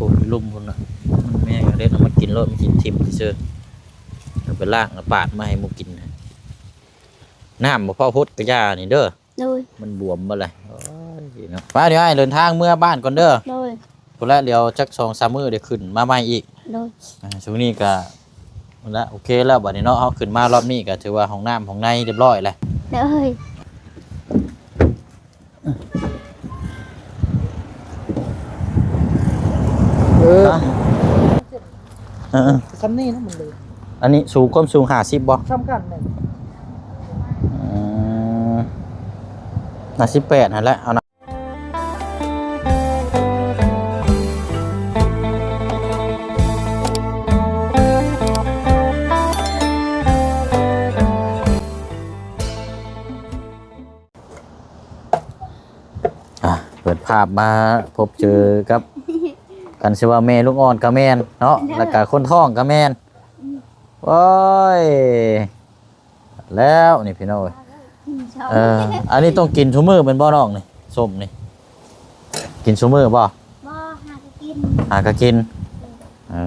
ພຸ້ນ ຢູ່ລຸ່ມພຸ້ນນະ ມັນແມງເລັດ ເອົາມາກິນໂລດ ມັນກິນຖິ້ມຊື່ໆ ເອົາໄປລ້າງ ເອົາປາດມາໃຫ້ໝູກິນ. ນ້ຳບໍ່ພໍພົດກະຢ່ານີ້ເດີ ໂດຍ ມັນບວມເບິດແລ້ວ. ໂອ້ຍເນາະ ໄປ ດຽວອ້າຍເດີນທາງເມືອບ້ານກ່ອນເດີ ໂດຍ. ພຸ້ນແຫຼະ ດຽວຈັກສອງສາມມື້ດຽວຂຶ້ນມາໃໝ່ອີກ ໂດຍ. ອ່າ ຊ່ວງນີ້ກະພຸ້ນແຫຼະ ໂອເຄແລ້ວ ບາດນີ້ເນາະ ເຮົາຂຶ້ນມາລອບນີ້ກະຖືວ່າຫ້ອງນ້ຳຫ້ອງໃນຮຽບຮ້ອຍແລ້ວ ໂດຍ. ເອີ ຮະ? ເອີໆ ສ່ຳນີ້ນະມັນເລີຍ ອັນນີ້ສູງ ຄວາມສູງຫ້າສິບບໍ່? ສ່ຳກັນແມ່ນ ອືມ ຫ້າສິບແປດຫັ້ນແຫຼະ ເອົານະ. ອ່າ ເປີດພາບມາພົບເຈີກັບ ຄັນຊິວ່າແມ່ລູກອ່ອນກະແມ່ນເນາະ ແລ້ວກະຄົນທ້ອງກະແມ່ນ ອືມ ໂອ້ຍ ແລ້ວນີ້ພີ່ນ້ອງເອີຍ ເອີ ອັນນີ້ຕ້ອງກິນຊຸມື້ແມ່ນບໍ່ນ້ອງນີ້ ສົ້ມນີ້ ກິນຊຸມື້ບໍ່? ບໍ່ ຫາກະກິນ ຫາກະກິນ ເອີ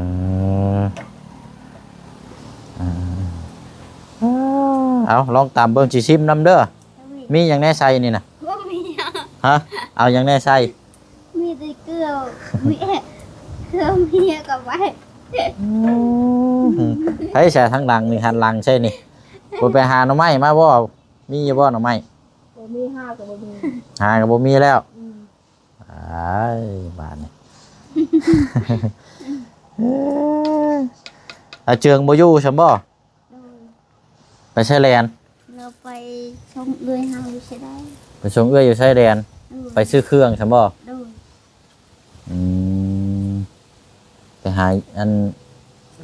ເອີ ເອົາ ລອງຕຳເບິ່ງ ຊິຊິມນຳເດີ. ໂອ້ຍ ມີຫຍັງແດ່ໃສ່ນີ້ນະ? ບໍ່ມີຫຍັງ ຮະ? ເອົາຫຍັງແດ່ໃສ່? ມີແຕ່ເກືອ ມີເກືອ ມີຫຍັງກະໄປ ອືມ ໃຜໃສ່ທາງຫຼັງນີ້ ຫັນຫຼັງໃສ່ນີ້ ບໍ່ໄປຫາໜໍ່ໄມ້ມາບໍ່? ມີຢູ່ບໍ່ໜໍ່ໄມ້? ບໍ່ມີ ຫາກະບໍ່ມີ ຫາກະບໍ່ມີແລ້ວ ອືມ ອ້າຍ ບາດນີ້ ອາເຈືອງບໍ່ຢູ່ຊັ້ນບໍ່? ໂດຍ ໄປຊາຍແດນ ລາວໄປສົ່ງເອື້ອຍເຮົາຢູ່ຊາຍແດນ ໄປສົ່ງເອື້ອຍຢູ່ຊາຍແດນ ໂດຍ ໄປຊື້ເຄື່ອງຊັ້ນບໍ່? ໂດຍ ອືມ ໄປຫາ ອັນ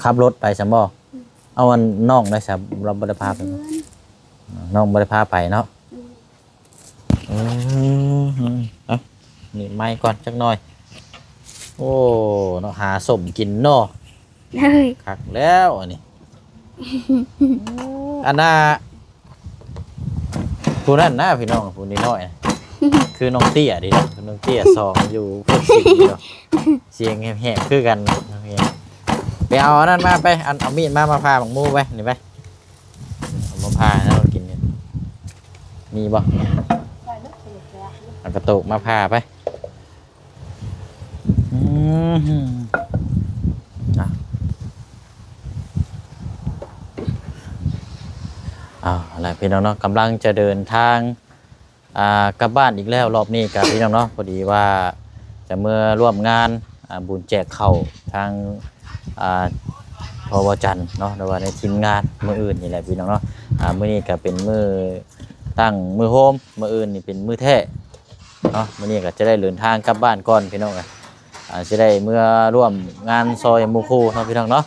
ຂັບລົດໄປຊັ້ນບໍ່? ອືມ ເອົາ ອັນ ນ້ອງໄດ້ຊັ້ນ ລາວບໍ່ໄດ້ພາໄປ ເພື່ອນ ນ້ອງບໍ່ໄດ້ພາໄປເນາະ ໂດຍ. ອືມ ເອົາ ນີ້ໄມ້ກ່ອນຈັກໜ່ອຍ ໂອ້ ເນາະ ຫາສົ້ມກິນເນາະ ເອີຍ ຄັກແລ້ວອັນນີ້ ອັນນ່າ ຜູ້ນັ້ນນະພີ່ນ້ອງ ຜູ້ນ້ອຍໆ ຄືນ້ອງເຕ້ຍເດ້ ຄືນ້ອງເຕ້ຍສອງຢູ່ ເພິ່ນຊິຢູ່ ສຽງແຫບໆ ຄືກັນ ໄປເອົາອັນນັ້ນມາໄປ ອັນ ເອົາມີດມາ ມາຜ່າໝາກໂມໄປ ນີ້ໄປ ເອົາມາຜ່າໃຫ້ເຮົາກິນນີ້ ມີບໍ່? ເອົາກະໂຕກມາຜ່າໄປ ອືມ ອ່ະ ເອົາລະພີ່ນ້ອງເນາະ ກຳລັງຈະເດີນທາງ ອ່າ ກັບບ້ານອີກແລ້ວ ລອບນີ້ກະພີ່ນ້ອງເນາະ ພໍດີວ່າຈະເມືອຮ່ວມງານ ອ່າ ບຸນແຈກເຂົ້າທາງ ອ່າ ພໍ່ວາຈັນເນາະ ຫຼືວ່າໃນທີມງານມື້ອື່ນນີ້ແຫຼະພີ່ນ້ອງເນາະ ອ່າ ມື້ນີ້ກະເປັນມື້ຕັ້ງ ມື້ໂຮມ ມື້ອື່ນນີ້ເປັນມື້ແທ້ເນາະ ມື້ນີ້ກະຈະໄດ້ເດີນທາງກັບບ້ານກ່ອນພີ່ນ້ອງເອີຍ ອ່າ ຊິໄດ້ເມືອຮ່ວມງານຊ່ອຍໝູ່ຄູ່ເນາະ ພີ່ນ້ອງເນາະ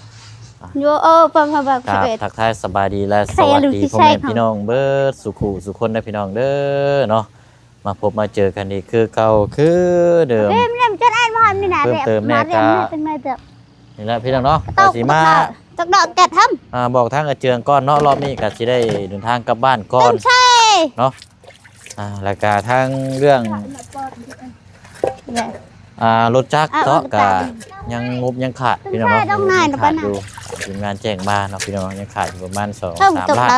ໂຍ ເອີ ປະມານແບບ ກາບທັກທາຍສະບາຍດີ ແລະ ສະຫວັດດີພໍ່ແມ່ພີ່ນ້ອງເບິດສູ່ຄູ່ສູ່ຄົນເດີພີ່ນ້ອງເດີເນາະ ມາພົບມາເຈີກັນອີກຄືເກົ່າຄືເດີມ ເພີ່ມເຕີມແນ່ກະ ນີ້ແຫຼະພີ່ນ້ອງເນາະ ກະຊິມາ ຕັກດອກແກັດທຳ ອ່າ ບອກທາງອາເຈືອງກ່ອນເນາະ ລອບນີ້ກະຊິໄດ້ເດີນທາງກັບບ້ານກ່ອນເນາະ ອ່າ ແລ້ວກະທາງເລື່ອງ ອ່າ ລົດຈັກເນາະ ກະຍັງງົບຍັງຂາດພີ່ນ້ອງເນາະ ຍັງງົບຍັງຂາດຢູ່ ທີມງານແຈ້ງມາເນາະພີ່ນ້ອງ ຍັງຂາດຢູ່ປະມານສອງສາມລ້ານ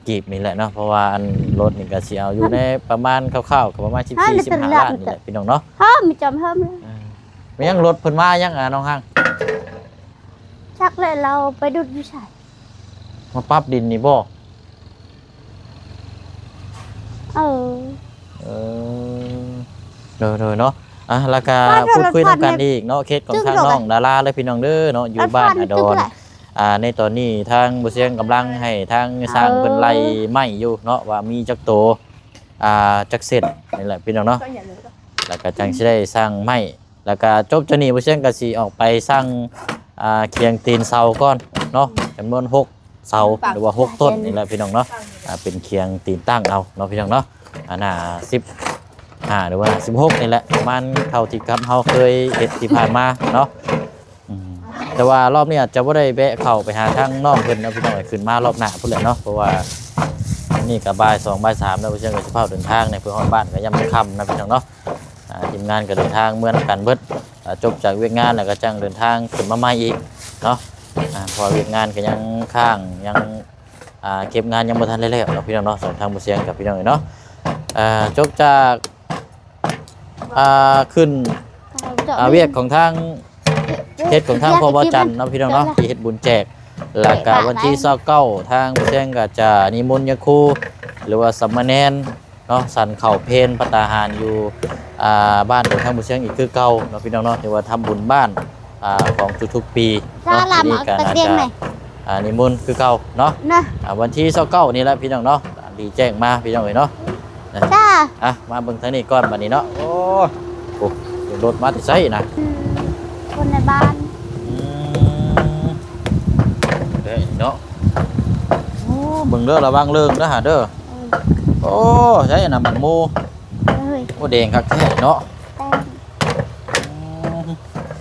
ກີບນີ້ແຫຼະເນາະ ເພາະວ່າອັນລົດນີ້ກະຊິເອົາຢູ່ໃນປະມານຄ່າວໆ ກະປະມານສິບສີ່ສິບຫ້າລ້ານນີ້ແຫຼະພີ່ນ້ອງເນາະ ເອີ ແມ່ນຫຍັງລົດເພິ່ນມາຫຍັງ ອ່າ ນ້ອງຮັງ ຈັກແຫຼະ ລາວໄປດຸດຢູ່ໃສ ມາປັບດິນນີ້ບໍ່? ເອີ ເອີ ໂດຍໆ ເນາະ ອ່ະ ແລ້ວກະ ລະກະ ພູດຄຸຍນຳກັນອີກເນາະ ເຂດຂອງທາງນ້ອງດາລາເດີພີ່ນ້ອງເດີເນາະ ຢູ່ບ້ານອາດອນ ອ່າ ໃນຕອນນີ້ທາງບໍ່ຊຽງກຳລັງໃຫ້ທາງຊ່າງເພິ່ນໄລ່ໄມ້ຢູ່ເນາະ ວ່າມີຈັກໂຕ ອ່າ ຈັກເສັ້ນນີ້ແຫຼະພີ່ນ້ອງເນາະ ແລ້ວກະຈັ່ງຊິໄດ້ສັ່ງໄມ້ ແລ້ວກະຈົບຈາກນີ້ ບໍ່ຊຽງກະຊິອອກໄປສັ່ງ ອ່າ ຄຽງຕີນເສົາກ່ອນເນາະ ຈຳນວນຫົກເສົາ ຫຼືວ່າຫົກຕົ້ນນີ້ແຫຼະພີ່ນ້ອງເນາະ ອ່າ ເປັນຄຽງຕີນຕັ້ງເອົາເນາະພີ່ນ້ອງເນາະ ອັນໜ້າສິບຫ້າ ຫຼືວ່າສິບຫົກນີ້ແຫຼະ ປະມານເທົ່າທີ່ກັບເຮົາເຄີຍເຮັດທີ່ຜ່ານມາເນາະ ອືມ ແຕ່ວ່າລອບນີ້ອາດຈະບໍ່ໄດ້ແວະເຂົ້າໄປຫາທາງນ້ອງເພິ່ນເນາະພີ່ນ້ອງ ຂຶ້ນມາລອບໜ້າພຸ້ນແຫຼະເນາະ ເພາະວ່ານີ້ກະບ່າຍສອງບ່າຍສາມແລ້ວ ບໍ່ຊຽງກະຊິຟ້າວເດີນທາງແດ່ ເພື່ອຮອດບ້ານກະຍາມຄ່ຳນະພີ່ນ້ອງເນາະ ອ່າ ທີມງານກະເດີນທາງເມືອນຳກັນເບິດ ຈົບຈາກວຽກງານແລ້ວກໍຈັ່ງເດີນທາງຂຶ້ນມາໃໝ່ອີກເນາະ. ອາ ເພາະວ່າວຽກງານກໍຍັງຄ້າງ ຍັງ ອ່າ ເກັບງານຍັງບໍ່ທັນໄດ້ແລ້ວເນາະ ພີ່ນ້ອງເນາະ. ສອງທາງບໍ່ສຽງກັບ ພີ່ນ້ອງເອີຍເນາະ ອ່າ ຈົບຈາກ ອ່າ ຂຶ້ນ ອ່າ ວຽກຂອງທາງ ເຮັດຂອງທາງພໍ່ບ່າວຈັນເນາະ ພີ່ນ້ອງເນາະ ທີ່ເຮັດບຸນແຈກ. ແລ້ວກະວັນທີຊາວເກົ້າ ທາງຜູ້ແຊງກໍຈະນິມົນຍາຄູ ຫຼືວ່າສາມະເນນເນາະ ສັນເຂົ້າເພນພັດຕາຫານຢູ່ ອ່າ ບ້ານຂອງທາງຜູ້ແຊງອີກຄືເກົ່າເນາະ ພີ່ນ້ອງເນາະ. ຖືວ່າທຳບຸນບ້ານ ອ່າ ຂອງທຸກໆປີເນາະ. ປີນີ້ກໍໜ້າຈະ ອ່າ ນິມົນຄືເກົ່າເນາະ. ອ່າ ວັນທີຊາວເກົ້ານີ້ແຫຼະ ພີ່ນ້ອງເນາະ. ດີແຈ້ງມາ ພີ່ນ້ອງເອີຍເນາະ ນະ. ຈ້າ ອ່ະ ມາເບິ່ງທາງນີ້ກ່ອນບັດນີ້ເນາະ. ໂອ້ ໂອ້ ລົດມາແຕ່ໃສນະ? ອືມ ຄົນໃນບ້ານ. ອືມ ເດ້ເນາະ. ໂອ້ ເບິ່ງເດີ ລະວັງເລີງເດີຫາເດີ. ເອີ ໂອ້ ໃສນະ ໝາກໂມ. ເອີຍ ໂອ້ ແດງຄັກແທ້ເນາະ. ແດງ.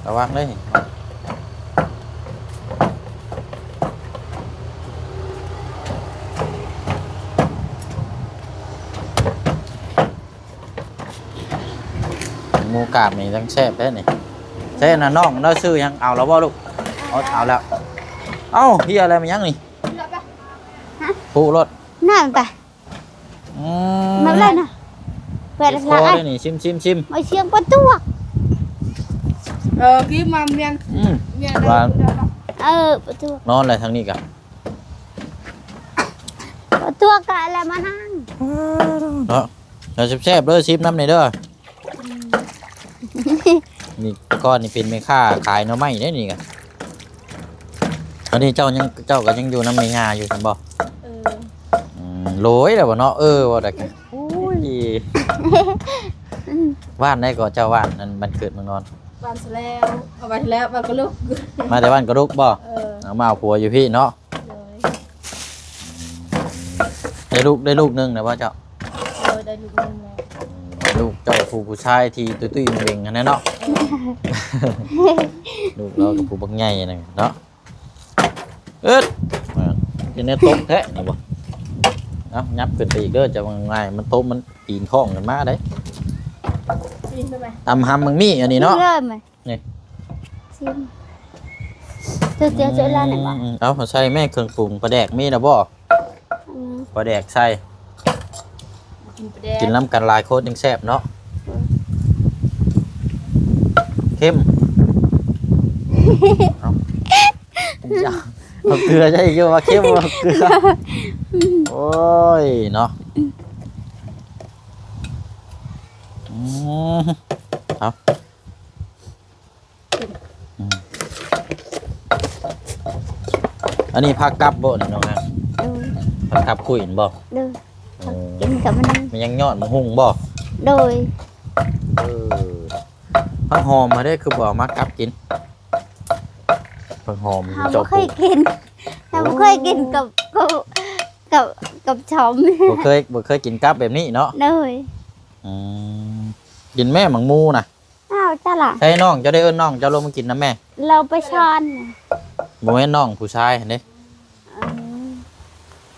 ລະວັງເດີ. ໝູກາບນີ້ຈັ່ງແຊບແທ້ນີ້. ໃຊ່ນະ ນ້ອງເນາະ ຊື້ຫຍັງ ເອົາແລ້ວບໍ່ລູກ? ເອົາ ເອົາແລ້ວ. ເອົ້າ ເຮຍແລ້ວ ແມ່ນຫຍັງນີ້? ຮະ? ຜຸລົດ ນ້ຳໄປ. ອືມ ນ້ຳໄຫຼນະ. ເປີດລະ ເຈັບຄໍເດ້ນີ້. ຊິມ ຊິມ ຊິມ. ເອົາຊຽງປາຕວກ. ເອີ ກິນມາແມ່ນ. ອືມ ແມ່ນ ຫວານ. ເອີ ປາຕວກ. ນອນແລ້ວທາງນີ້ກະ ປາຕວກກະແລ້ວມານັ່ງເນາະ. ແລ້ວແຊບໆເດີ ຊິມນຳແດ່ເດີ. ອືມ ນີ້ ກ່ອນນີ້ເປັນແມ່ຄ້າຂາຍໜໍ່ໄມ້ເດ້ນີ້ກະ. ອັນນີ້ເຈົ້າຍັງ ເຈົ້າກໍຍັງຢູ່ນຳແມ່ຍ່າຢູ່ຊັ້ນບໍ່? ເອີ ອືມ ໂຫຼຍແລ້ວບໍ່ເນາະ. ເອີ ເວົ້າໄດ້. ໂອ້ຍ ຫວ່ານໄດ້ກໍເຈົ້າຫວ່ານ ອັນບ້ານເກີດເມືອງນອນ. ຫວ່ານຊະແລ້ວ ເອົາໄວ້ແລ້ວ ບ້ານກະລຸກ. ມາແຕ່ບ້ານກະລຸກບໍ່? ເອີ ເອົາມາເອົາຜົວຢູ່ພີ້ເນາະ. ໂດຍ ໄດ້ລູກ ໄດ້ລູກໜຶ່ງແລ້ວບໍ່ເຈົ້າ? ໂດຍ ໄດ້ລູກໜຶ່ງແລ້ວ. ອືມ ລູກເຈົ້າຜູ້ ຜູ້ຊາຍທີ່ຕຸ້ຍໆເບັງໆຫັ້ນແຫຼະເນາະ. ເອີ ລູກລາວກໍຜູ້ບັກໃຫຍ່ນັ້ນເນາະ. ເອີດ ເປັນແນວຕົກແທ້ນີ້ບໍ່? ເອົາ ຫຍັບຂຶ້ນໄປອີກເດີ ຈະວ່າງ່າຍ ມັນຕົກ ມັນປີນທ້ອງຂຶ້ນມາເດ້. ປີນໄປໄໝ? ຕຳຫຳໝາກມີ້ອັນນີ້ເນາະ. ນີ້ ຊິມ ເຈົ້າ ເຈົ້າ ເຈົ້າລານໄດ້ບໍ່? ອືມ ເອົາໃສ່ແມ່ເຄື່ອງປຸງ ປາແດກມີແລ້ວບໍ່? ອືມ ປາແດກໃສ່ ກິນປາແດກ ກິນນຳກັນຫຼາຍຄົນຈັ່ງແຊບເນາະ. ເຄັມ ເອົາ ເອົາເກືອໃສ່ອີກຢູ່ວ່າເຄັມ ເອົາເກືອ. ໂອ້ຍເນາະ. ອືມ ເອົາ ອືມ ອັນນີ້ຜັກກັບບໍ່ນີ້ນ້ອງນາ? ໂດຍ ຜັກກັບຄຸຍແມ່ນບໍ່? ໂດຍ ເອີ ກິນກັບມັນ ມັນຍັງຍອດໝາກຫຸ່ງບໍ່? ໂດຍ ເອີ ຜັກຫອມມາເດ້ ຄືບໍ່ເອົາມາກັບກິນ? ຜັກຫອມ ເຮົາບໍ່ເຄີຍກິນ ເຮົາບໍ່ເຄີຍກິນກັບ ກັບ ກັບ ກັບຊອມ ບໍ່ເຄີຍ ບໍ່ເຄີຍກິນກັບແບບນີ້ເນາະ? ໂດຍ ອືມ ກິນແມ່ໝາກໝູ່ນະ. ອ້າວ ຈ້າລະ ໃຊ່ນ້ອງເຈົ້າໄດ້ເອີ້ນນ້ອງເຈົ້າລົງມາກິນນຳແມ່? ລາວໄປສອນ ບໍ່ແມ່ນນ້ອງຜູ້ຊາຍຫັ້ນເດ້.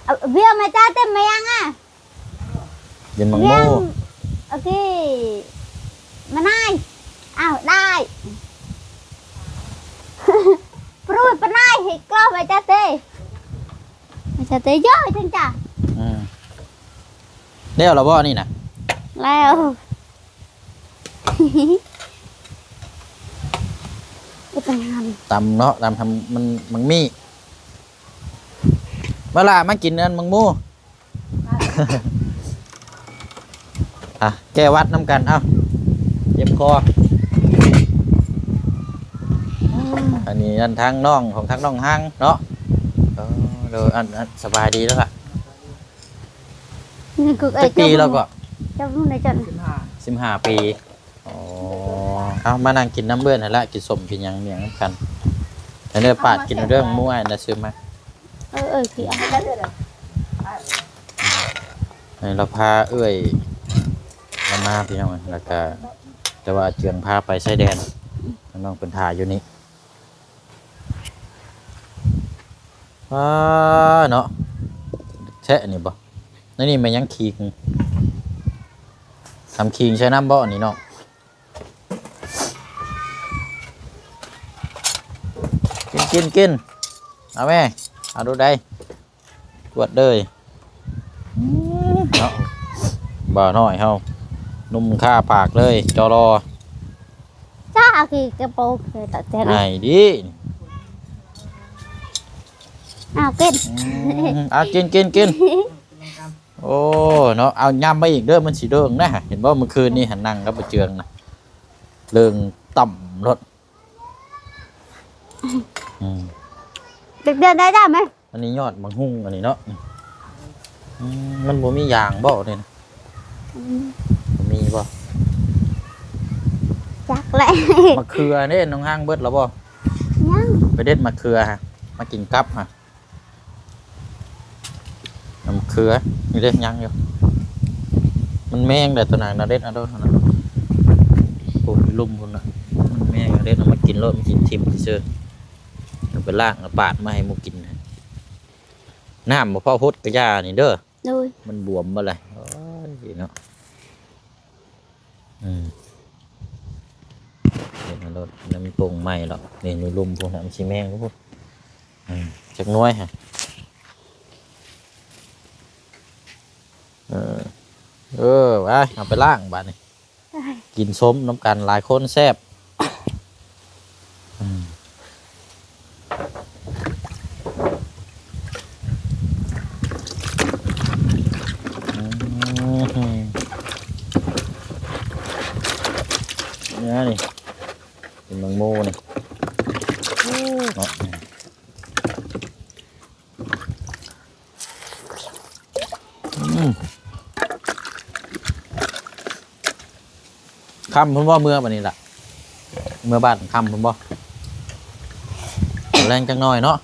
ເອີ ເອົາເບຍມາຈ້າເຕັມມາຍັງອ່ະ? ກິນໝາກໝູ່ ໂອເຄ ມານາຍ ອ້າວ ໄດ້ ປຣູຍປະນາຍ ເຮັດກລໍມາຈ້າເຕ ມາຈ້າເຕ ເຢີະ ຈັ່ງຈ້າ. ອືມ ແລ້ວລະບໍ່ນີ້ນະ? ແລ້ວ. ຕຳເນາະ ຕຳ ທຳ ມັນ ມັກມີ້ ມາລະ ມາກິນອັນໝາກໝູ່ ອ່ະ ແກ້ຫວັດນຳກັນ ເອົ້າ ເຈັບຄໍ. ອັນນີ້ອັນທາງນ້ອງ ຂອງທາງນ້ອງຮັງເນາະ. ເອີ ໂດຍ ອັນ ອັນ ສະບາຍດີແລ້ວລະ. ຈັກປີແລ້ວກໍ? ຈັກປີແລ້ວ? ສິບຫ້າ ສິບຫ້າປີ. ອໍ ເອົາ ມານັ່ງກິນນຳເອື້ອຍຫັ້ນລະ ກິນສົ້ມກິນຫຍັງ ຫຍັງນຳກັນ. ອັນນີ້ປາດກິນເດີ້ ໝູ່ອ້າຍນະຊື້ມາ. ເອີ ເອີ ຊິເອົາ ໃຫ້ລາວພາເອື້ອຍລາວມາ ພີ່ນ້ອງ. ແລ້ວກະ ແຕ່ວ່າເຈືອງພາໄປຊາຍແດນ ນ້ອງເພິ່ນຖ້າຢູ່ນີ້. ວ້າ ເນາະ ແຊະນີ້ບໍ່? ໃນນີ້ແມ່ນຫຍັງ? ຂີງ ທຳຂີງໃສ່ນ້ຳບໍ່ອັນນີ້ເນາະ? ກິນ ກິນ ເອົາແມ່ ເອົາດູໃດ ກວດເລີຍ ອືມ ເນາະ ບ່າວນ້ອຍເຮົາ ໜຸ່ມຄາປາກເລີຍ ຈໍລໍ ຈ້າ ຄືກະໂປງເລີຍ ຕະແຕ່ ໃຫ້ດີ ເອົາກິນ ອືມ ເອົາກິນ ກິນ ກິນ ໂອ້ ເນາະ ເອົາຍຳມາອີກເດີ ມັນຊິເດີງນະ ເຫັນບໍ່ ມື້ຄືນນີ້ຫັ້ນນັ່ງກັບປາເຈືອງນະ ເດີງຕ່ຳໂລດ ອືມ ເດືອນໄດ້ຈ້າແມ່ ອັນນີ້ຍອດບັກຫຸ່ງອັນນີ້ເນາະ ອືມ ມັນບໍ່ມີຢາງບໍ່ນີ້ນະ ອືມ ບໍ່ມີບໍ່ ຈັກແຫຼະ ໝາກເຂືອເດ້ ນ້ອງຮັງເບິດແລ້ວບໍ່ ຍັງ ໄປເດັດໝາກເຂືອຫະ ມາກິນກັບຫະ ນ້ຳເຂືອ ນີ້ເດ້ ຍັງຢູ່ ມັນແມງໄດ໋ຕົວນັ້ນນະ ເດັດເອົາໂລດຫັ້ນນະ ປູກຢູ່ລຸ່ມພຸ້ນນະ ມັນແມງເດັດເອົາມາກິນໂລດ ມັນຊິຖິ້ມຊື່ໆ ເອົາໄປລ້າງ ເອົາປາດມາໃຫ້ໝູກິນ ນ້ຳບໍ່ພໍຫົດກະຢ່ານີ້ເດີ ໂດຍ ມັນບວມເບິດແຫຼະ ໂອ້ຍເນາະ ອືມ ເຮັດໃຫ້ລົດ ແລ້ວມັນປົງໃໝ່ດອກ ນີ້ຢູ່ລຸ່ມພຸ້ນນະ ມັນຊິແມງຢູ່ພຸ້ນ ອືມ ຈັກໜ່ວຍຫະ ເອີ ເອີ ໄປ ເອົາໄປລ້າງບາດນີ້ ກິນສົ້ມນຳກັນຫຼາຍຄົນແຊບ ອືມ ອືມ ນີ້ ກິນແມງໂມນີ້ ໂອ້ ເນາະ ອືມ ຄ່ຳພຸ້ນບໍ່ ເມືອບາດນີ້ລະ ເມືອບ້ານຄ່ຳພຸ້ນບໍ່ ແລງຈັກໜ້ອຍເນາະ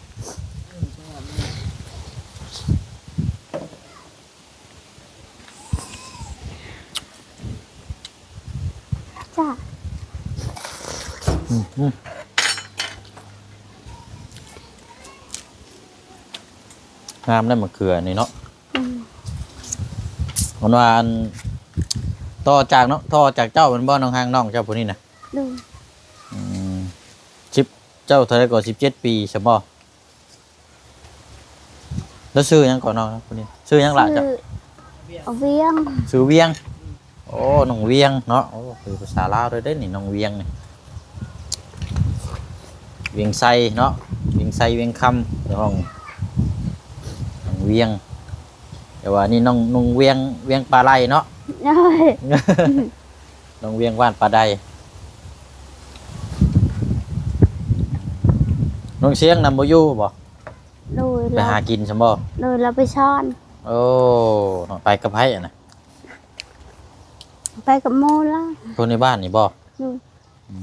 ຈ້າ ອືມ ອືມ ງາມໄດ໋ໝາກເຂືອນີ້ເນາະ ອືມ ເພິ່ນວ່າອັນ ຕໍ່ຈາກເນາະ ຕໍ່ຈາກເຈົ້າແມ່ນບໍ່ ນ້ອງຮັງ ນ້ອງເຈົ້າຜູ້ນີ້ນະ ໂດຍ ອືມ ສິບ ເຈົ້າເທົ່າໃດກໍ ສິບເຈັດປີຊະບໍ່ ແລ້ວຊື່ຫຍັງເກາະນ້ອງຜູ້ນີ້ ຊື່ຫຍັງລະເຈົ້າ ຊື່ ວຽງ ຊື່ວຽງ ໂອ້ ນ້ອງວຽງເນາະ ໂອ້ ເປັນພາສາລາວເລີຍເດ້ນີ້ ນ້ອງວຽງນີ້ ວຽງໄຊເນາະ ວຽງໄຊ ວຽງຄຳ ໃນຫ້ອງ ນ້ອງວຽງ ແຕ່ວ່ານີ້ນ້ອງ ນ້ອງວຽງ ວຽງປາໄລເນາະ ໂດຍ ນ້ອງວຽງ ບ້ານປາໄດ ນ້ອງຊຽງນຳບໍ່ຢູ່ບໍ່ ໂດຍ ໄປຫາກິນຊັ້ນບໍ່ ໂດຍ ລາວໄປສອນ ໂອ້ ເນາະ ໄປກັບໃຜຫັ້ນນະ ໄປກັບໝູ່ລາວ ຄົນໃນບ້ານນີ້ບໍ່ ໂດຍ ອື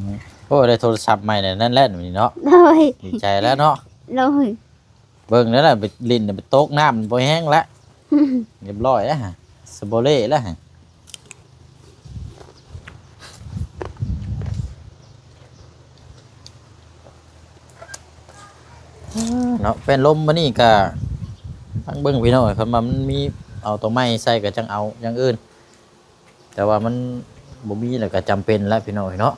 ມ ໂອ້ ໄດ້ໂທລະສັບໃໝ່ແລ້ວ ນັ້ນແຫຼະນີ້ເນາະ ໂດຍ ດີໃຈແລ້ວເນາະ ໂດຍ ເບິ່ງແລ້ວລະ ໄປຫຼິ້ນໄປຕົກນ້ຳບໍ່ແຮງລະ ຮຽບຮ້ອຍແລ້ວ ສະໂບເລແລ້ວ ເນາະ ແປ້ນລົມມື້ນີ້ກະຟັງເບິ່ງພີ່ນ້ອງ ຄັນວ່າມັນມີເອົາຕົວໃໝ່ໃສ່ກະຈັ່ງເອົາຢ່າງອື່ນ ແຕ່ວ່າມັນບໍ່ມີແລ້ວກະຈຳເປັນແຫຼະພີ່ນ້ອງເອີຍເນາະ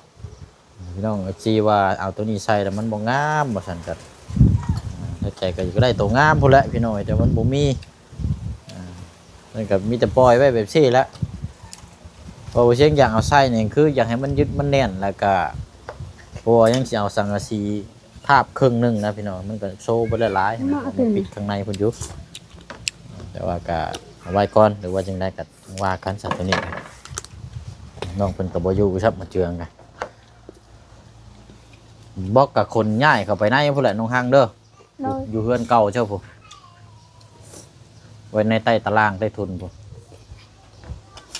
ພີ່ນ້ອງເອັຟຊີວ່າເອົາໂຕນີ້ໃສ່ແລ້ວມັນບໍ່ງາມວ່າຊັ້ນກະ ໃນໃຈກະຢາກໄດ້ໂຕງາມພຸ້ນແຫຼະພີ່ນ້ອງເອີຍ ແຕ່ມັນບໍ່ມີ ອ່າ ມັນກະມີແຕ່ປ່ອຍໄວ້ແບບຊີ້ແຫຼະ ເພາະວ່າຊຽງຢາກເອົາໃສ່ນີ້ຄືຢາກໃຫ້ມັນຍຶດມັນແໜ້ນ ແລ້ວກະ ເພາະວ່າຍັງຊິເອົາສັງກະສີທາບເຄິ່ງໜຶ່ງນະພີ່ນ້ອງ ມັນກະໂຊເບິດຫຼາຍໆ ມາ ມາປິດຂ້າງໃນພຸ້ນຢູ່ ແຕ່ວ່າກະເອົາໄວ້ກ່ອນ ຫຼືວ່າຈັ່ງໃດກະວ່າກັນຊະ ໂຕນີ້ ນ້ອງເພິ່ນກະບໍ່ຢູ່ຊ້ຳ ມາເຈືອງກະ ບອກກະຂົນຍ້າຍເຂົ້າໄປໃນພຸ້ນແຫຼະ ນ້ອງຮັງເດີ ໂດຍ ຢູ່ເຮືອນເກົ່າເຈົ້າພຸ້ນ ໄວ້ໃນໃຕ້ຕະລ່າງໃຕ້ທຸນພຸ້ນ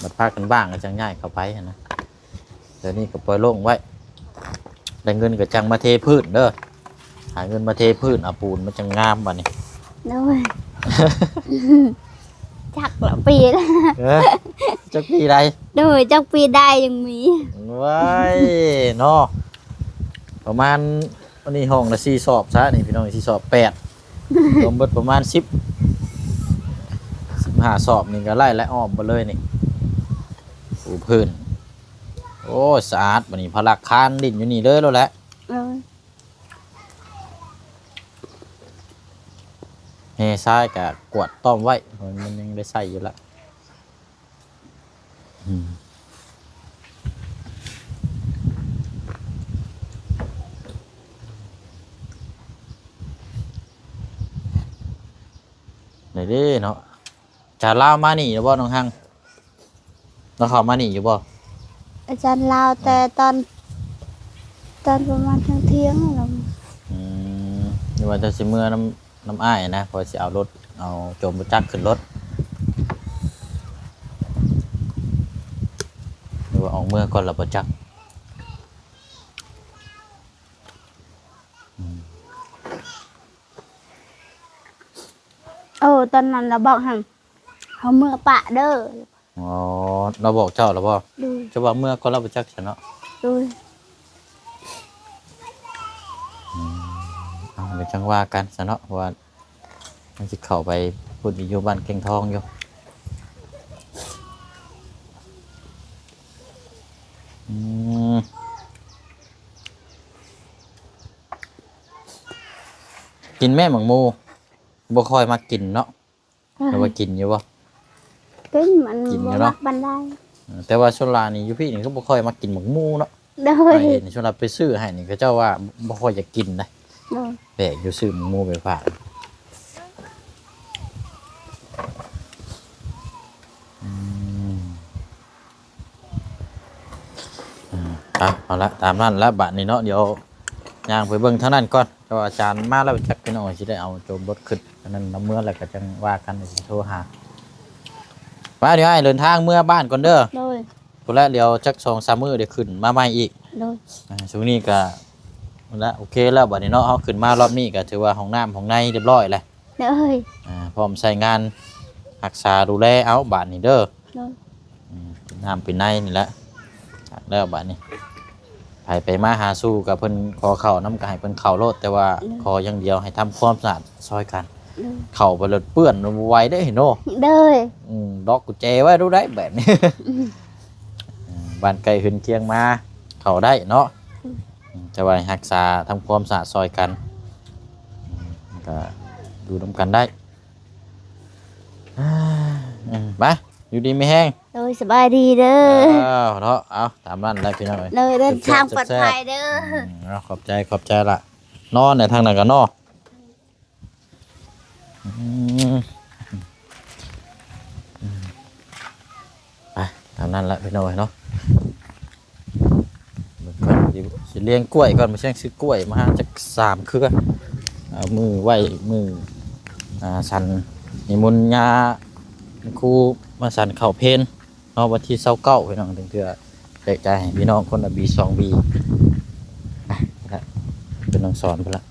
ບັດພາກັນວ່າງກະຈັ່ງຍ້າຍເຂົ້າໄປຫັ້ນນະ ດຽວນີ້ກະປ່ອຍໂລ່ງໄວ້ ໄດ້ເງິນກະຈັ່ງມາເທພື້ນເດີ ຫາເງິນມາເທພື້ນ ເອົາປູນມັນຈັ່ງງາມບາດນີ້ ໂດຍ ຈັກລະປີລະ ເອີ ຈັກປີໃດ ໂດຍ ຈັກປີໄດ້ຍັງມີ ວ້າຍ ເນາະ ປະມານ ອັນນີ້ຫ້ອງລະສີ່ສອບຊະນີ້ພີ່ນ້ອງ ສີ່ສອບແປດ ລວມເບິດປະມານສິບ ສິບຫ້າສອບນີ້ກະໄລ່ແລ້ວ ອ້ອມເບິດເລີຍນີ້ ປູພື້ນ ໂອ້ຍ ສະອາດ ບາດນີ້ພະລັກຄານຫຼິ້ນຢູ່ນີ້ເລີຍໂລດແຫຼະ ເອີ ໂດຍ ແຮ່ຊາຍກະກວດຕ້ອມໄວ້ ມັນຍັງໄດ້ໃຊ້ຢູ່ລະ. ອືມ ໄດ້ເດ້ເນາະ. ຈານລາວມານີ້ຢູ່ບໍ່ ນ້ອງຮັງ? ລາວເຂົ້າມານີ້ຢູ່ບໍ່? ອາຈານລາວແຕ່ຕອນ ຕອນປະມານທ່ຽງໆ ລະ. ອືມ ຫຼືວ່າເຈົ້າຊິເມືອນຳ ນຳອ້າຍນະ ເພາະວ່າຊິເອົາລົດ ເອົາໂຈມບໍ່ຈັກຂຶ້ນລົດ ຫຼືວ່າອອກເມືອກ່ອນລະບໍ່ຈັກ. ອືມ ໂອ້ ຕອນນັ້ນລະບອກຫັ້ນ ເຮົາເມືອປະເດີ. ອໍ ລາວບອກເຈົ້າລະບໍ່? ໂດຍ. ເຈົ້າວ່າເມືອກ່ອນລະບໍ່ຈັກຊັ້ນເນາະ. ໂດຍ. ອືມ ເອົາ ດຽວຈັ່ງວ່າກັນຊັ້ນເນາະ ເພາະວ່າມັນຊິເຂົ້າໄປພຸ້ນອີກ ຢູ່ບ້ານແກ້ງທອງຢູ່. ອືມ ກິນແມ່ໝາກໂມ ບໍ່ຄ່ອຍມັກກິນເນາະ. ແຕ່ວ່າກິນຢູ່ບໍ່? ກິນ ມັນ ກິນຢູ່ເນາະ ບໍ່ມັກປານໃດ. ເອີ ແຕ່ວ່າສ່ວນຫຼາຍນີ້ຢູ່ພີ້ນີ້ກໍບໍ່ຄ່ອຍມັກກິນໝາກໝູເນາະ. ໂດຍ. ເຫັນສ່ວນຫຼາຍໄປຊື້ໃຫ້ນີ້ ເຂົາເຈົ້າວ່າບໍ່ຄ່ອຍຢາກກິນນະ. ໂດຍ. ແປກຢູ່ ຊື້ໝາກໝູໄປຝາກ. ອືມ ອືມ ເອົາ ເອົາລະ ຕາມນັ້ນລະບາດນີ້ເນາະ. ດຽວຍ່າງໄປເບິ່ງທາງນັ້ນກ່ອນ. ແຕ່ວ່າອາຈານມາແລ້ວຈັກ ພີ່ນ້ອງ ຊິໄດ້ເອົາໂຈມລົດຂຶ້ນ ອັນນັ້ນນຳເມືອແລ້ວກໍຈັ່ງວ່າກັນ ດຽວຊິໂທຫາ. ໄປ ດຽວອ້າຍເດີນທາງເມືອບ້ານກ່ອນເດີ. ໂດຍ. ພຸ້ນແຫຼະ ດຽວຈັກສອງສາມມື້ດຽວຂຶ້ນມາໃໝ່ອີກ. ໂດຍ. ອ່າ ຊ່ວງນີ້ກໍພຸ້ນແຫຼະ ໂອເຄແລ້ວ ບາດນີ້ເນາະ ເຮົາຂຶ້ນມາຮອບນີ້ກໍຖືວ່າຫ້ອງນ້ຳຫ້ອງໃນຮຽບຮ້ອຍແລ້ວ. ໂດຍ. ອ່າ ພ້ອມໃຊ້ງານ ຮັກສາດູແລເອົາບາດນີ້ເດີ. ໂດຍ. ອືມ ເປັນນ້ຳເປັນໃນນີ້ແຫຼະ ແລ້ວບາດນີ້ ໃຜໄປມາຫາສູ່ກໍເພິ່ນຂໍເຂົ້ານຳກໍໃຫ້ເພິ່ນເຂົ້າໂລດ ແຕ່ວ່າ ໂດຍ ຂໍຢ່າງດຽວໃຫ້ທຳຄວາມສະອາດຊ່ອຍກັນ. ໂດຍ. ເຂົ້າໄປແລ້ວເປື້ອນບໍ່ໄຫວເດ້ເນາະ. ໂດຍ. ອືມ ລັອກກຸນແຈໄວ້ດູໄດ້ແບບນີ້. ອືມ ເອີ ບ້ານໃກ້ເຮືອນຄຽງມາເຂົ້າໄດ້ເນາະ. ອືມ ອືມ ແຕ່ວ່າໃຫ້ຮັກສາທຳຄວາມສະອາດຊ່ອຍກັນ ອືມ ກໍຢູ່ນຳກັນໄດ້. ອືມ ໄປ ຢູ່ດີມີແຮງ. ໂດຍ ສະບາຍດີເດີ. ເອົາເນາະ ເອົາ ຕາມນັ້ນແຫຼະພີ່ນ້ອງເອີຍ. ໂດຍ ເດີນທາງປອດໄພເດີ. ອືມ ເອົາ ຂອບໃຈ ຂອບໃຈລະ. ນອນແຫຼະ ທາງນັ້ນກໍເນາະ. ອືມ ໄປ ຕາມນັ້ນແຫຼະພີ່ນ້ອງເອີຍເນາະ. ເບິ່ງກ່ອນ ຊິ ຊິລ້ຽງກ້ວຍກ່ອນ ມາແຊງຊື້ກ້ວຍມາຫາຈັກສາມເຄືອ ເອົາມື້ໄວ້ມື້ ອ່າ ສັນນິມົນຍາຄູມາສັນເຂົ້າເພນເນາະ ວັນທີຊາວເກົ້າ ພີ່ນ້ອງ ຈັ່ງເທື່ອແຈກຈ່າຍໃຫ້ພີ່ນ້ອງຄົນລະບີສອງບີ. ອ່ະ ເປັນນ້ອງສອນພຸ້ນລະ.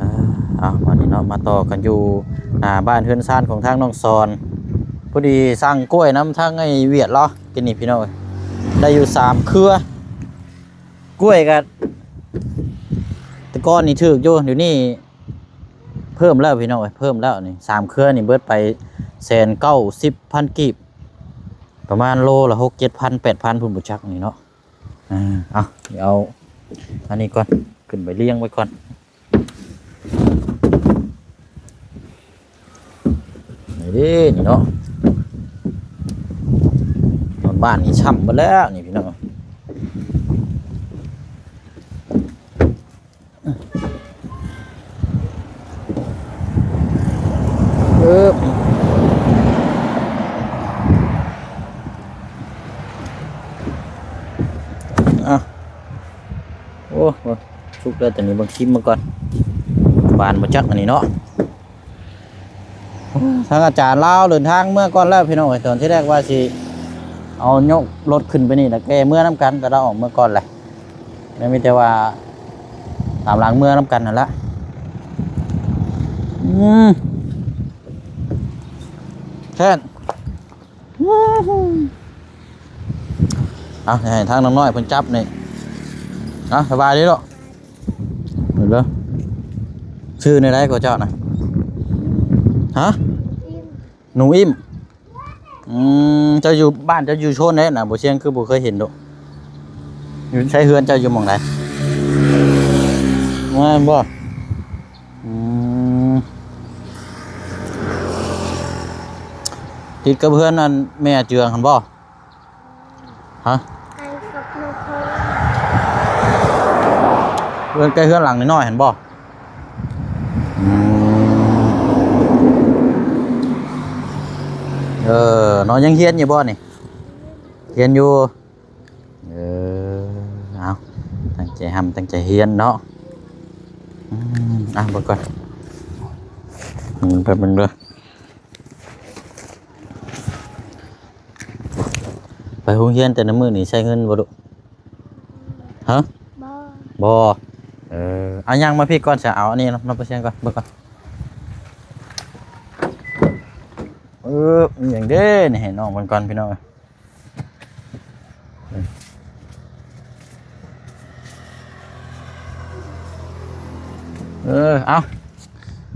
ອ່າ ເອົາ ບາດນີ້ເນາະ ມາຕໍ່ກັນຢູ່ໜ້າບ້ານເຮືອນຊານຂອງທາງນ້ອງສອນ. ພໍດີສັ່ງກ້ວຍນຳທາງໄອ້ຫວຽດລາວ ກິນນີ້ພີ່ນ້ອງເອີຍ ໄດ້ຢູ່ສາມເຄືອ. ກ້ວຍກໍແຕ່ກ່ອນນີ້ຖືກຢູ່ ດຽວນີ້ເພີ່ມແລ້ວພີ່ນ້ອງເອີຍ ເພີ່ມແລ້ວນີ້. ສາມເຄືອນີ້ເບິດໄປແສນເກົ້າສິບພັນກີບ ປະມານໂລລະຫົກເຈັດພັນແປດພັນພຸ້ນ ບໍ່ຈັກນີ້ເນາະ. ອ່າ ເອົາ ດຽວເອົາອັນນີ້ກ່ອນ ຂຶ້ນໄປລ້ຽງໄວ້ກ່ອນ. ນີ້ເດ້ນີ້ເນາະ ນອນບ້ານນີ້ຊ້ຳເບິດແລ້ວນີ້ພີ່ນ້ອງ. ເອີ ອ່ະ ໂອ້ ສຸກແລ້ວ ຕອນນີ້ເບິ່ງຊີມມັນກ່ອນ ຫວານບໍ່ຈັກອັນນີ້ເນາະ. ທາງອາຈານລາວເດີນທາງເມືອກ່ອນແລ້ວພີ່ນ້ອງເອີຍ. ຕອນທີແລກວ່າຊິເອົາຍົກລົດຂຶ້ນໄປນີ້ ແລ້ວແກ່ເມືອນຳກັນ ກໍລາວອອກເມືອກ່ອນແຫຼະ. ແລ້ວມີແຕ່ວ່າຕາມຫຼັງເມືອນຳກັນຫັ້ນລະ. ອືມ ແຄ້ນ ເອົາ ໃຫ້ທາງນ້ອງນ້ອຍເພິ່ນຈັບນີ້. ເອົາ ສະບາຍດີເນາະ. ເບິ່ງເດີ ຊື່ແນວໃດກໍເຈົ້ານະ? ຮະ? ໜູອີ່ມ. ອືມ ເຈົ້າຢູ່ ບ້ານເຈົ້າຢູ່ໂຊນໃດນະ? ບໍ່ຊຽງຄືບໍ່ເຄີຍເຫັນໂດ. ຢູ່ໃສ ເຮືອນເຈົ້າຢູ່ໝ່ອງໃດ? ແມ່ນບໍ່? ອືມ ຕິດກັບເຮືອນອັນແມ່ເຈືອງຫັ້ນບໍ່? ຮະ? ໃກ້ກັບນ້ອງເພິ່ນ ເຮືອນໃກ້ເຮືອນຫຼັງນ້ອຍໆຫັ້ນບໍ່? ອືມ ເອີ ນ້ອງຍັງຮຽນຢູ່ບໍ່ນີ້? ຮຽນຢູ່. ເອີ ເອົາ ຕັ້ງໃຈຮ່ຳຕັ້ງໃຈຮຽນເນາະ. ອືມ ອ່ະ ເບິ່ງກ່ອນ ອືມ ແປັບໜຶ່ງເດີ. ໄປໂຮງຮຽນແຕ່ລະມື້ນີ້ໃຊ້ເງິນບໍ່ລູກ? ຮະ? ບໍ່ ບໍ່. ເອີ ເອົາ ຍ່າງມາພີ້ກ່ອນຊະ ເອົາອັນນີ້ເນາະ ມາປະຊຽງກ່ອນ ເບິ່ງກ່ອນ. ເອີ ມີຫຍັງເດ້ນີ້ ໃຫ້ນ້ອງເບິ່ງກ່ອນພີ່ນ້ອງ. ເອີ ເອົາ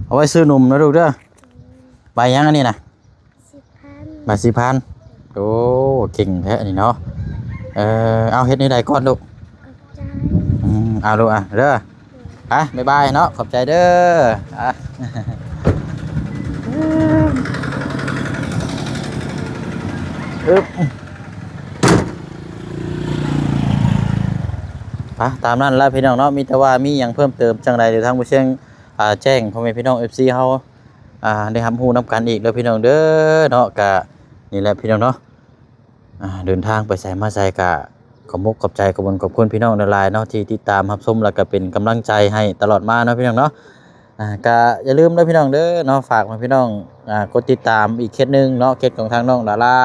ເອົາໄວ້ຊື້ນົມນະລູກເດີ. ໃບຫຍັງອັນນີ້ນະ? ສິບພັນ ໃບສິບພັນ. ໂອ້ ເກັ່ງແທ້ນີ້ເນາະ. ເອີ ເອົາ ເຮັດແນວໃດກ່ອນລູກ? ຂອບໃຈ. ອືມ ເອົາລູກ ອ່ະ ເດີ. ໄປ ບາຍບາຍເນາະ ຂອບໃຈເດີ. ອ່ະ ອຶບ ອ່ະ ຕາມນັ້ນລະພີ່ນ້ອງເນາະ. ມີແຕ່ວ່າມີຫຍັງເພີ່ມເຕີມຈັ່ງໃດ ດຽວທາງຜູ້ຊຽງ ອ່າ ແຈ້ງພໍ່ແມ່ພີ່ນ້ອງ ເອັຟຊີ ເຮົາ ອ່າ ໄດ້ຮັບຮູ້ນຳກັນອີກເດີພີ່ນ້ອງເດີເນາະ. ກະນີ້ແຫຼະພີ່ນ້ອງເນາະ. ອ່າ ເດີນທາງໄປໃສມາໃສກະຂອບອົກຂອບໃຈ ຂອບບຸນຂອບຄຸນພີ່ນ້ອງຫຼາຍໆເນາະ ທີ່ຕິດຕາມຮັບຊົມ ແລ້ວກະເປັນກຳລັງໃຈໃຫ້ຕະຫຼອດມາເນາະພີ່ນ້ອງເນາະ. ອ່າ ກະຢ່າລືມເດີພີ່ນ້ອງເດີເນາະ ຝາກໃຫ້ພີ່ນ້ອງ ອ່າ ກົດຕິດຕາມອີກເຂດໜຶ່ງເນາະ ເຂດຂອງທາງນ້ອງດາລາ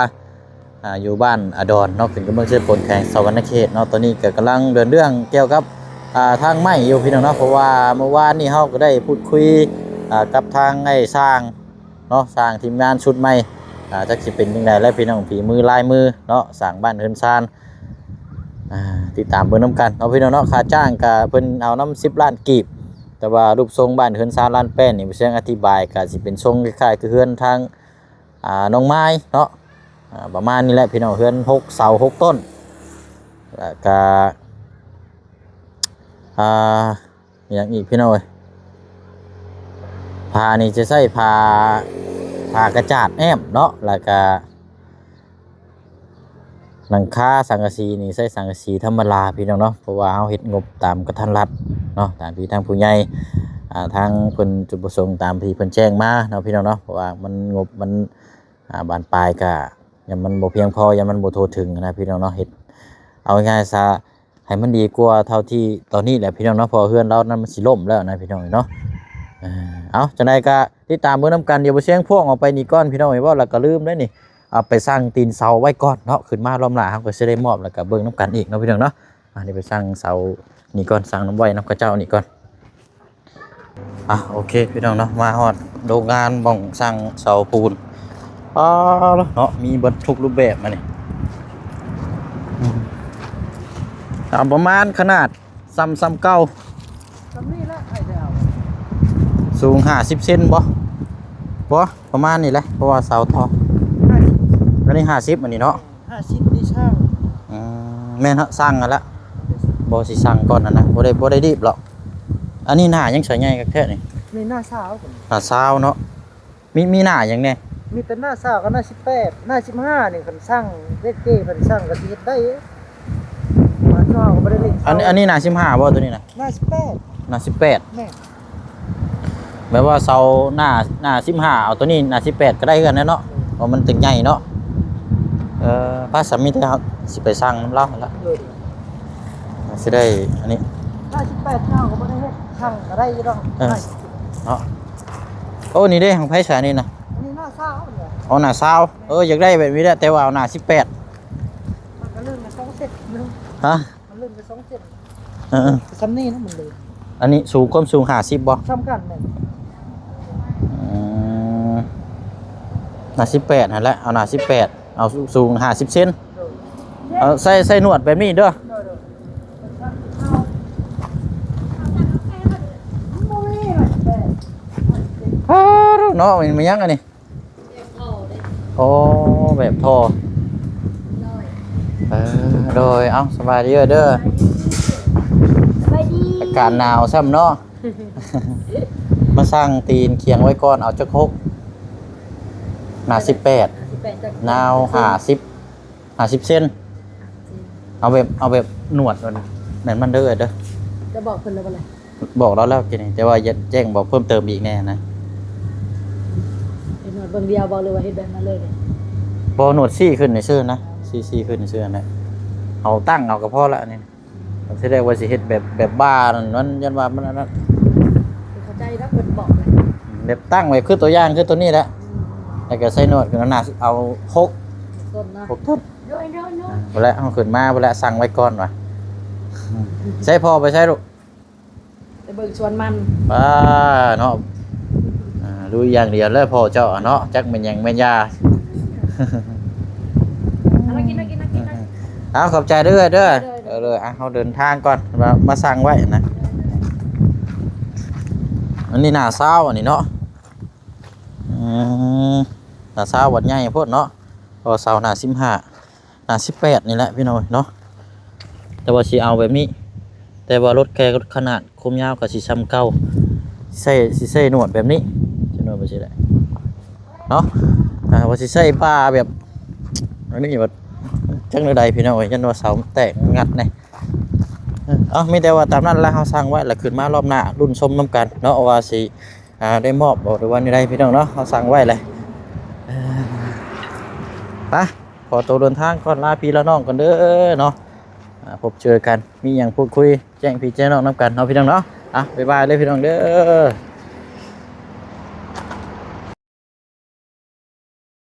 ອ່າ ຢູ່ບ້ານອາດອນເນາະ ຂຶ້ນກັບເມືອງເຊໂປນ ແຂວງສະຫວັນນະເຂດເນາະ. ຕອນນີ້ກະກຳລັງເດີນເລື່ອງກ່ຽວກັບ ອ່າ ທາງໄມ້ຢູ່ພີ່ນ້ອງເນາະ ເພາະວ່າມື້ວານນີ້ເຮົາກະໄດ້ພູດຄຸຍ ອ່າ ກັບທາງໄອ້ຊ່າງ ເນາະ ສ້າງທີມງານຊຸດໃໝ່ ອ່າ ຈັກຊິເປັນຈັ່ງໃດແຫຼະພີ່ນ້ອງ ຝີມືລາຍມືເນາະ ສ້າງບ້ານເຮືອນຊານ. ອ່າ ຕິດຕາມເບິ່ງນຳກັນເນາະພີ່ນ້ອງເນາະ. ຄ່າຈ້າງກະເພິ່ນເອົານຳສິບລ້ານກີບ ແຕ່ວ່າຮູບຊົງບ້ານເຮືອນຊານລານແປ້ນນີ້ ບໍ່ເຊີງອະທິບາຍ ກະຊິເປັນຊົງຄ້າຍໆຄືເຮືອນທາງ ອ່າ ນ້ອງມາຍເນາະ. ອ່າ ປະມານນີ້ແຫຼະພີ່ນ້ອງ ເຮືອນຫົກເສົາຫົກຕົ້ນ ແລ້ວກະ ອ່າ ມີຫຍັງອີກພີ່ນ້ອງເອີຍ? ຝານີ້ຈະໃຊ້ຝາ ຝາກະຈາດແອ້ມເນາະ ແລ້ວກະຫຼັງຄາສັງກະສີນີ້ໃຊ້ສັງກະສີທຳມະດາພີ່ນ້ອງເນາະ ເພາະວ່າເຮົາເຮັດງົບຕາມກະທັນລັດເນາະ ຕາມທີ່ທາງຜູ້ໃຫຍ່ ອ່າ ທາງເພິ່ນຈຸດປະສົງຕາມທີ່ເພິ່ນແຈ້ງມາເນາະພີ່ນ້ອງເນາະ. ເພາະວ່າມັນ ງົບມັນ ອ່າ ບານປາຍກະ ຢ້ານມັນບໍ່ພຽງພໍ ຢ້ານມັນບໍ່ທົ່ວເຖິງນະພີ່ນ້ອງເນາະ. ເຮັດ ເອົາງ່າຍໆຊະ ໃຫ້ມັນດີກວ່າເທົ່າທີ່ຕອນນີ້ແຫຼະພີ່ນ້ອງເນາະ ເພາະເຮືອນລາວນັ້ນມັນຊິລົ້ມແລ້ວນະພີ່ນ້ອງເນາະ. ເອີ ເອົາ ຈັ່ງໃດກະຕິດຕາມເບິ່ງນຳກັນ. ດຽວບໍ່ຊຽງພວກອອກໄປນີ້ກ່ອນພີ່ນ້ອງເອີຍ ເວົ້າແລ້ວກະລືມເດ້ນີ້ ເອົາໄປສັ່ງຕີນເສົາໄວ້ກ່ອນເນາະ ຂຶ້ນມາລອບໜ້າເຮົາກະຊິໄດ້ມອບ ແລ້ວກະເບິ່ງນຳກັນອີກເນາະພີ່ນ້ອງເນາະ. ອັນນີ້ໄປສັ່ງເສົານີ້ກ່ອນ ສັ່ງນຳໄວ້ນຳເຂົາເຈົ້ານີ້ກ່ອນ. ອ່ະ ໂອເຄພີ່ນ້ອງເນາະ ມາຮອດໂຮງງານໝ່ອງສ້າງເສົາປູນ. ປາດເນາະ ມີເບິດທຸກຮູບແບບມານີ້. ອືມ ເອົາປະມານຂະໜາດສ່ຳ ສ່ຳເກົ່າ ສ່ຳນີ້ແຫຼະ ໃຜຈະເອົາ ສູງຫ້າສິບເຊັນບໍ່? ບໍ່ ປະມານນີ້ແຫຼະ ເພາະວ່າເສົາທໍ່ ຫ້າສິບ ອັນນີ້ຫ້າສິບ ອັນນີ້ເນາະ. ຫ້າສິບນີ້ຊ່າງ ອືມ ແມ່ນເນາະ ຊ່າງຫັ້ນລະ ບໍ່ຊິຊ່າງກ່ອນຫັ້ນນະ ບໍ່ໄດ້ ບໍ່ໄດ້ດີບດອກ. ອັນນີ້ໜ້າຫຍັງສາຍໃຫຍ່ຄັກແທ້ນີ້? ນີ້ໜ້າຊາວ ໜ້າຊາວເນາະ. ມີ ມີໜ້າຫຍັງແດ່? ມີແຕ່ໜ້າຊາວກັບໜ້າສິບແປດ ໜ້າສິບຫ້ານີ້ຄັນຊ່າງເວດເກເພິ່ນຊ່າງກະຊິເຮັດໄດ້. ມາຊາວກະບໍ່ໄດ້ເລັ່ງ ອັນ ອັນນີ້ໜ້າສິບຫ້າບໍ່ ໂຕນີ້ນະ? ໜ້າສິບແປດ ໜ້າສິບແປດ ແມ່ນ. ແບບວ່າເສົາໜ້າ ໜ້າສິບຫ້າ ເອົາໂຕນີ້ໜ້າສິບແປດກະໄດ້ຄືກັນແຫຼະເນາະ ເພາະມັນເຕັກໃຫຍ່ເນາະ. ເອີ ພາສາມີແຕ່ເຮົາຊິໄປສັ່ງນຳລາວຫັ້ນລະ ຊິໄດ້ອັນນີ້. ໜ້າສິບແປດເຮົາກະບໍ່ໄດ້ເຮັດ ສັ່ງກະໄດ້ຢູ່ດອກ. ເອີ ເນາະ. ໂອ້ ນີ້ເດ້ ຂອງໃຜຊະນີ້ນະ? ອັນນີ້ໜ້າຊາວເນາະ. ອໍ ໜ້າຊາວ ເອີ ຢາກໄດ້ແບບນີ້ແຫຼະ ແຕ່ວ່າເອົາໜ້າສິບແປດ. ມັນກະເລື່ອງລະສອງເຊັນໜຶ່ງ ຮະ? ມັນເລື່ອງລະສອງເຊັນ. ເອີໆ ສ່ຳນີ້ນະມັນເລີຍ. ອັນນີ້ສູງ ຄວາມສູງຫ້າສິບບໍ່? ສ່ຳກັນແມ່ນ. ອືມ ໜ້າສິບແປດຫັ້ນແຫຼະ ເອົາໜ້າສິບແປດ ເອົາສູງຫ້າສິບເຊັນ. ໂດຍ ເອົາໃສ່ ໃສ່ໜວດແບບນີ້ເດີ. ໂດຍໆ ເອີ ເນາະ ແມ່ນຫຍັງອັນນີ້? ໂອ້ ແບບທໍ່ ໂດຍ ເອີ ໂດຍ ເອົ້າ ສະບາຍດີເດີ ສະບາຍດີ ອາກາດໜາວຊ້ຳເນາະ ມາສັ່ງຕີນຂຽງໄວ້ກ່ອນ ເອົາຈັກຫົກ ໜ້າສິບແປດ ໜ້າສິບແປດ ຈັກ ນາວຫ້າສິບ ຫ້າສິບເຊັນ ຫ້າສິບເຊັນ ເອົາແບບ ເອົາແບບໜວດມັນ ແມ່ນມັນເດີເດີ ຈະບອກເພິ່ນແລ້ວບໍ່ລະ? ບອກລາວແລ້ວກີ້ນີ້ ແຕ່ວ່າຢາກແຈ້ງບອກເພີ່ມເຕີມອີກແດ່ນະ. ເຮັດໜວດເບິ່ງດຽວບໍ່ ຫຼືວ່າເຮັດແບບນັ້ນເລີຍ? ບໍ່ ໜວດຊີ້ຂຶ້ນຊື່ໆນະ ຊີ້ ຊີ້ຂຶ້ນຊື່ໆຫັ້ນແຫຼະ. ເຮົາຕັ້ງເອົາກໍພໍລະອັນນີ້. ທີແລກວ່າຊິເຮັດແບບ ແບບບ່ານັ້ນ ມັນຢ້ານວ່າມັນອັນນັ້ນ ເຂົ້າໃຈແລ້ວເພິ່ນບອກແຫຼະ ແບບຕັ້ງໄວ້ຄືຕົວຢ່າງຄືຕົວນີ້ແຫຼະ ແລ້ວກໍໃສ່ໜວດຂຶ້ນໜ້າ ເອົາຫົກ ຫົກຕົ້ນເນາະ ຫົກຕົ້ນ ໂດຍໆໆ ພຸ້ນແຫຼະ ເຮົາຂຶ້ນມາພຸ້ນແຫຼະ ສັ່ງໄວ້ກ່ອນວ່າ ໃຊ້ພໍ່ໄປໃຊ້ລູກ? ໄປເບິ່ງສວນມັນ ປ້າເນາະ ອ່າ ລຸຍຢ່າງດຽວເລີຍພໍ່ເຈົ້າເນາະ ຈັກແມ່ນຫຍັງແມ່ນຢາ ເອົາ ກິນ ເອົາ ກິນ ເອົາ ກິນ ເອົາ ເອົາ ຂອບໃຈເດີ ເດີ ໂດຍ ໂດຍ ເອີ ເດີ ອ່ະ ເຮົາເດີນທາງກ່ອນ ມາ ມາສັ່ງໄວ້ນະ ອັນນີ້ໜ້າຊາວອັນນີ້ເນາະ ອືມ ໜ້າຊາວວັດໃຫຍ່ໂພດເນາະ ເພາະເສົາໜ້າສິບຫ້າ ໜ້າສິບແປດນີ້ແຫຼະພີ່ນ້ອງເນາະ ແຕ່ວ່າຊິເອົາແບບນີ້ ແຕ່ວ່າລົດແກ່ ລົດຂະໜາດຄວາມຍາວກໍຊິສ່ຳເກົ່າ ໃຊ້ ຊິໃຊ້ໜວດແບບນີ້ ຊິໜວດແບບຊີ້ແຫຼະເນາະ ອ່າ ວ່າຊິໃຊ້ບ່າແບບ ອັນນີ້ແບບ ຈັກແນວໃດພີ່ນ້ອງເອີຍ ຢ້ານວ່າເສົາແຕກງັດແດ່ ເອີ ເອົາ ມີແຕ່ວ່າຕາມນັ້ນລະ ເຮົາສັ່ງໄວ້ລະ ຂຶ້ນມາລອບໜ້າລຸ້ນຊົມນຳກັນເນາະ ວ່າຊິ ອ່າ ໄດ້ມອບບໍ່ ຫຼືວ່າແນວໃດພີ່ນ້ອງເນາະ ເຮົາສັ່ງໄວ້ແຫຼະ ເອີ ໄປ ຂໍໂຕເດີນທາງກ່ອນ ລາພີ່ລານ້ອງກ່ອນເດີເນາະ ອ່າ ພົບເຈີກັນ ມີຫຍັງພູດຄຸຍແຈ້ງພີ່ແຈ້ງນ້ອງນຳກັນເນາະພີ່ນ້ອງເນາະ ອ່ະ ບາຍບາຍເດີພີ່ນ້ອງເດີ.